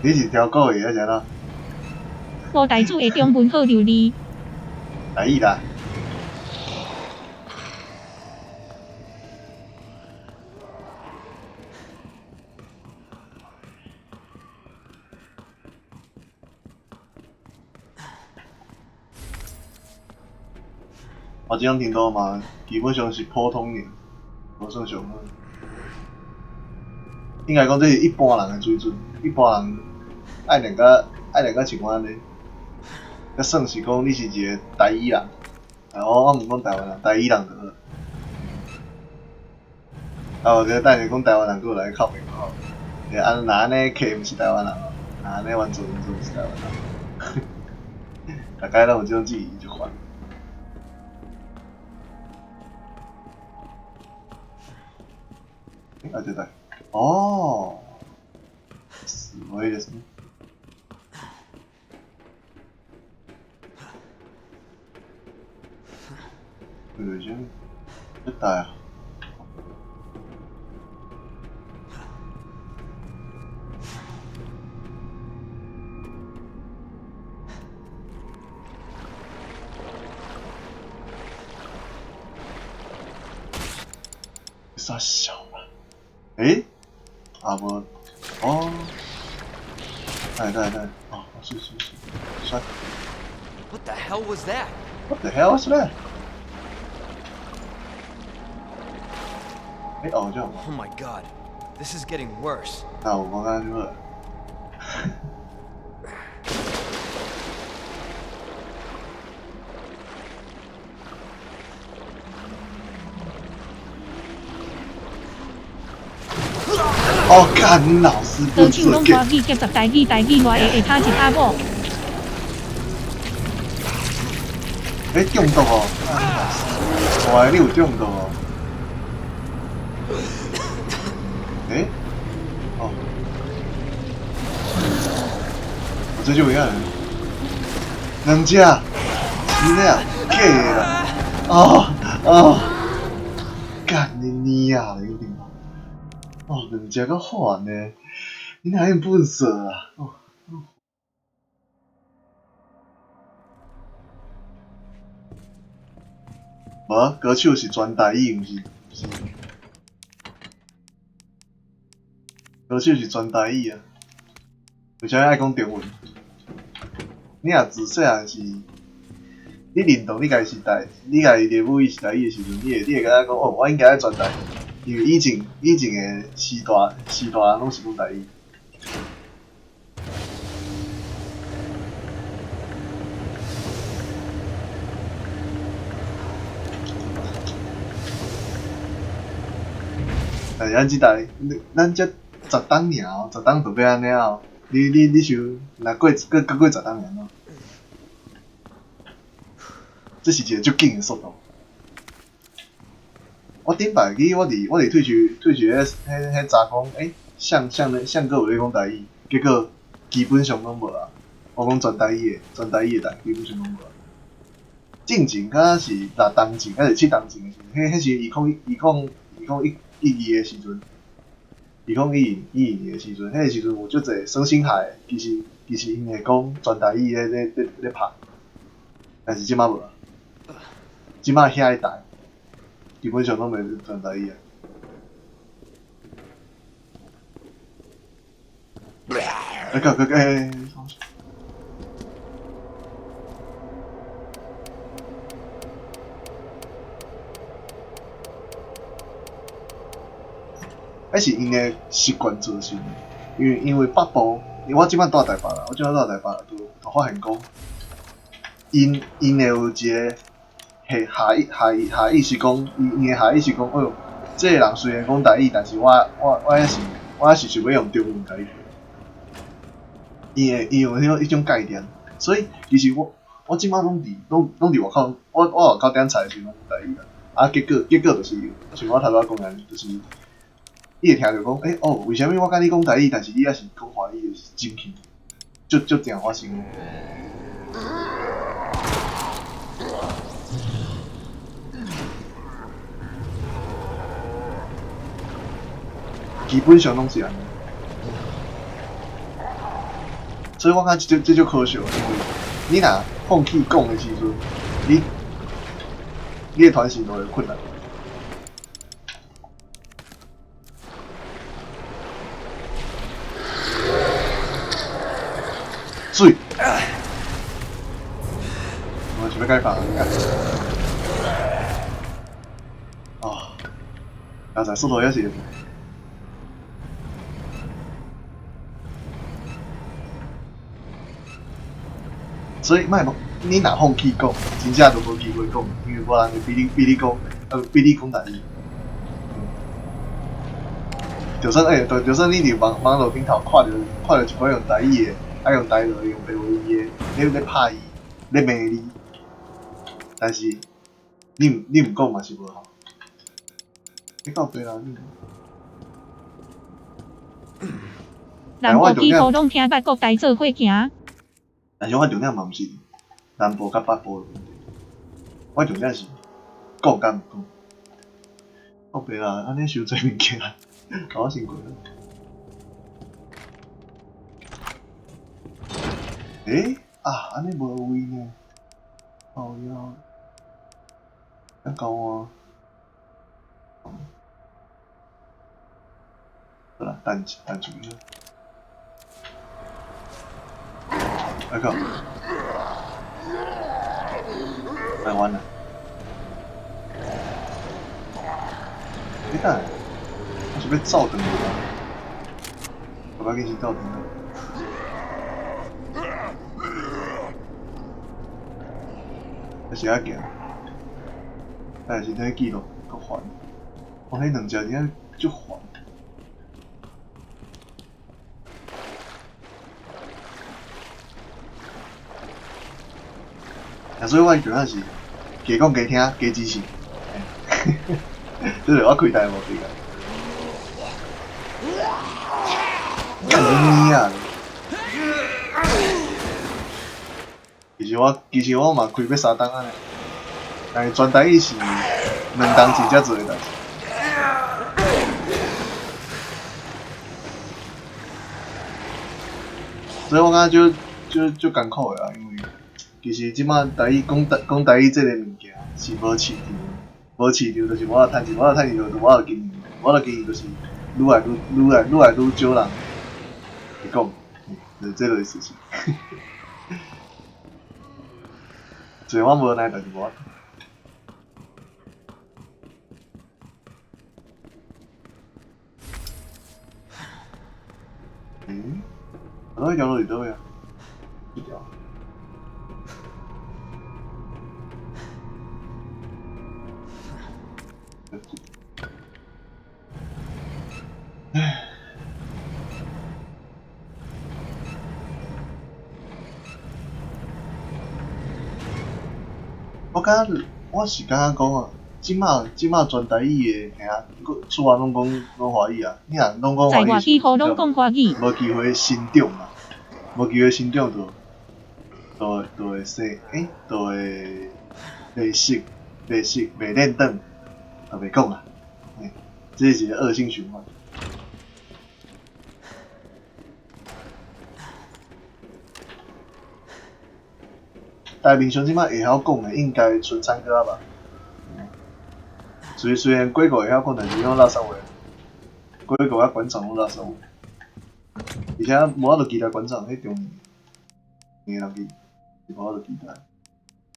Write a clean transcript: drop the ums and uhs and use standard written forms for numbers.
你是挑故意还是按怎？吴大主的中文好流利。台语啦。我这种程度嘛，基本上是普通人，无算上好。应该讲这是一般人的水准，一般人爱练甲爱练甲像我按呢，才算是讲你是一个台语人。啊，我毋讲台湾人，台语人就好。啊，我觉得等下讲台湾人，阁有来靠面吼。啊，若按呢客毋是台湾人，若按呢原住民族毋是台湾人，大概拢有这种质疑就烦。啊，对对，哦，すごいですね。よいしょ。됐다 야。 啥小啊？欸？啊无，哦，来来来，哦，是是是，帅。 What the hell was that? What the hell was that? 欸，哦，这样。 Oh my God, this is getting worse. 那我刚刚就。哦，干你老师不歌手拢欢喜夹杂台语，台语外的下骹一下某。欸，中毒哦！哇，你有中毒哦？欸？哦，我这就有影，两只，是咧，假的啦！哦哦，干你娘嘞，有点。哦，两只够烦呢，你哪有笨蛇啊？哦。无，歌手是全台语，毋是毋是。歌手是全台语啊，为啥爱讲中文？你若自细汉是，你认同你家己是台，你家己的母语是台语的时阵，你会感觉讲哦，我应该爱全台语，因为以前的时代人拢是讲台语。但是咱这代，咱这十冬尔哦，十冬就欲按呢哦。你想，若过十冬尔喏，这是一个足紧的速度。我顶摆记我伫退去彼查讲，欸，谁阁有咧讲台语？结果基本上拢无啊。我讲全台语的台，基本上拢无啊。进前敢是六冬前，还是七冬前的时阵，彼时2011的时阵，2011年的时阵，彼个时阵有足济双星海，其实𪜶会讲全台语咧拍，但是这摆无啊，这摆遐一代基本上拢袂全台语啊。欸，个个欸。彼是𪜶的习惯造成的，因为北部，因为我这摆住台北啦，我这摆住台北，就发现讲，𪜶会有一个下意识讲，𪜶的下意识讲，哎哟，这个人虽然讲台语，但是我还是想欲用中文共伊。伊有彼种概念，所以其实我这摆拢伫外口，我外口点菜的时阵拢讲台语啦，啊，结果就是像我头拄仔讲的，就是。你会听著讲，欸哦，为啥物我共你讲台语，但是你犹是讲华语，是真气，足常发生。基本上拢是按呢。所以我感覺這足可惜，因為你若放棄講的時陣，你的傳承就會困難。水，我是欲解放？哦，剛才速度也是。所以莫，你若放棄講，真正就無機會講，因為無人會比你講，比你講台語。就算就算你佇網路頂頭看著一寡用台語的，用台語用白話字的，咧拍伊，咧罵你，但是你毋講嘛是無效。你靠北啦！南部幾乎攏聽捌國台做伙行。但是我重點嘛毋是南部佮北部的問題，我重點是講佮毋講。靠北啦，按呢傷濟物件，予我先過。欸？啊，按呢無位呢？靠腰，咱交換。好啦，等等住啦。哎靠！台灣啦！你等下，我是欲走轉去啊？我趕緊先走轉去。還是愛行，但是睇記錄閣煩，我彼兩隻真正足煩。啊，所以我重點是加講加聽加支持，這是我開台的目的啊。幹你啊！其實我嘛開欲三冬仔呢，但是全台語是2冬前才做的代誌。所以我感覺足艱苦的啊，因為其實這擺台語講台語這個物件是無市場，無市場就是無法趁錢，無法趁錢就無法度經營，無法度經營就是愈來愈少人會講，就是這類事情。所以我無奈，但是無法度。欸？我彼條路佇佗位啊？這條。唉。我感覺我是感覺講啊，這擺全台語的兄，閣厝仔攏講攏華語啊，你若攏講華在外幾乎攏講華語。無機會成長嘛，無機會成長就會生，就會袂熟，袂練轉，就袂講啊，這是一個惡性循環。台面上這擺會曉講的，應該賰產哥啊吧？雖然鬼狗會曉講，但是攏垃圾話。鬼狗佮館長攏垃圾話，而且無法度期待館長彼中年的人去，是無法度期待。